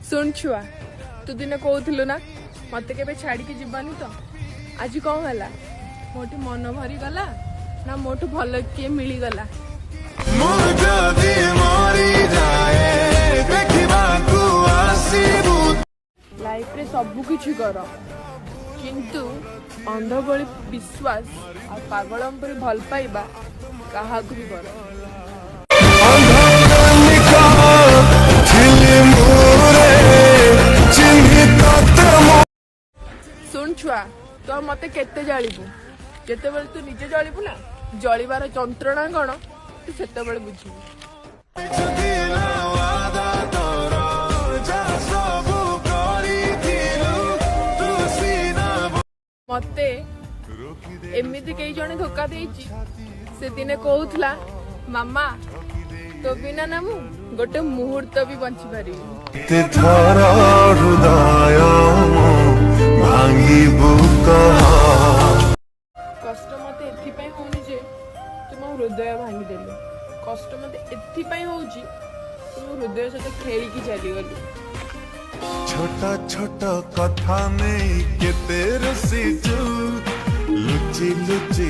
ଶୁଣ ଛୁଆ, ତୁ ଦିନେ କହୁଥିଲୁ ନା ମତେ କେବେ ଛାଡିକି ଯିବନି ତ? ଆଜି କଣ ହେଲା? ମୋଠୁ ମନ ଭରିଗଲା ନା ମୋଠୁ ଭଲ କିଏ ମିଳିଗଲା? ମୁଁ ଯଦି ମରିଯାଏ, ଦେଖିବାକୁ ଆସିବୁ? ଲାଇଫରେ ସବୁ କିଛି କର, କିନ୍ତୁ ଅନ୍ଧ ଭଳି ବିଶ୍ୱାସ ଆଉ ପାଗଳଙ୍କ ପରି ଭଲ ପାଇବା କାହାକୁ ବି କର। ଅନ୍ଧ ଥିଲି ମୁଁ ଚିହ୍ନି ତତେ ମୁଁ। ଶୁଣ ଛୁଆ, ତୁ ଆଉ ମତେ କେତେ ଜାଳିବୁ? ଯେତେବେଳେ ତୁ ନିଜେ ଜଳିବୁ ନା, ଜଳିବାର ଯନ୍ତ୍ରଣା କଣ ତୁ ସେତେବେଳେ ବୁଝିବୁ। ଥିଲା ୱାଦା ତୋର, ଯାହା ସବୁ କରିଥିଲୁ ତୁ ସିନା। ମତେ ଏମିତି କେହି ଜଣେ ଧୋକା ଦେଇଛି, ସେ ଦିନେ କହୁଥିଲା, "ମାମା, ତୋ ବିନା ନା ମୁଁ ଗୋଟେ ମୁହୂର୍ତ୍ତ ବି ବଞ୍ଚି ପାରିବିନି।" କେତେ ଥର ହୃଦୟ ମୁଁ ଭାଙ୍ଗିବୁ କହ? କଷ୍ଟ ମତେ ଏଥିପାଇଁ ହଉନି ଯେ ତୁ ମୋ ହୃଦୟ ଭାଙ୍ଗିଦେଲୁ। କଷ୍ଟ ମତେ ଏଥିପାଇଁ ହଉଛି, ତୁ ମୋ ହୃଦୟ ସହିତ ଖେଳିକି ଚାଲିଗଲୁ। ଛୋଟ ଛୋଟ କଥା ନେଇ କେତେ ରୁଷିଛୁ, ଲୁଚି ଲୁଚି।